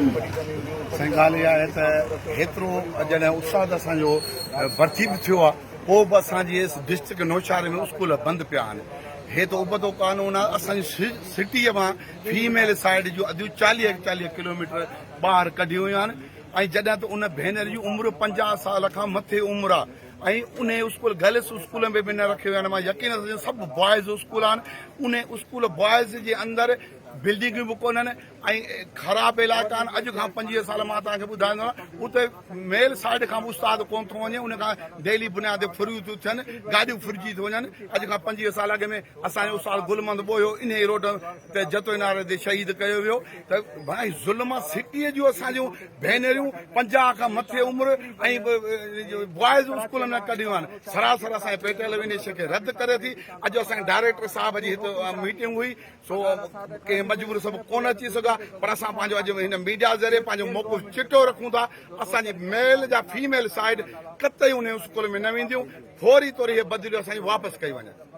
سائين ڳالهه اها آهي ته هيترو جڏهن استاد اسان جو ڀرتي به ٿيو آهي پوء به اسان جي ڊسٽرڪٽ نوشهري ۾ اسڪول بند پيا آهن هي ته ابتو قانون آهي اسان جي سٽيء مان فيميل سائيڊ جون اديون 40 40 ڪلوميٽر ٻاهر ڪڍيون ويون آهن ۽ جڏهن ته ان ڀينر جي عمر 50 سال کان مٿي عمر آهي ۽ انهي اسڪول گرلس اسڪول ۾ به نه رکيو ويو آهي مان يقين سان سڀ بوائز اسڪول آهن انهي اسڪول بوائز جي اندر بلڊنگون به ڪونهن ۽ خراب علائقا آهن اڄ کان 25 سال مان توهان کي ٻڌائيندو آهيان اتي ميل سائيڊ کان به استاد ڪونه ٿو وڃي ان کان ڊيلي بنياد تي ڦريون ٿيون ٿين گاڏيون ڦرجي ٿيون وڃن اڄ کان 25 سال اڳ ۾ اسان جو استاد گل محمد ٻوهيو انهي روڊ تي جتوئي ناري تي شهيد ڪيو ويو ته ڀائي ظلم آ سٽي جون اسان جون ڀينريون 50 کان مٿي عمر ۽ بوائز اسڪول ۾ ڪڍيون آهن سراسر اسان جي پيٽيل انهي شي کي رد ڪري ٿي اڄ اسان جي ڊائريڪٽر صاحب جي هت ميٽنگ هئي سو ڪنهن مجبور سبب ڪونه اچي سگهيا پر اسان پنهنجو اڄ هن ميڊيا ذريعي پنهنجو موقف چٽو رکون ٿا اسان جي ميل جا فيميل سائيڊ قطعي انهي اسڪول ۾ نه وينديون فوري طور اهي بدليون اسان جي واپس ڪئي وڃن.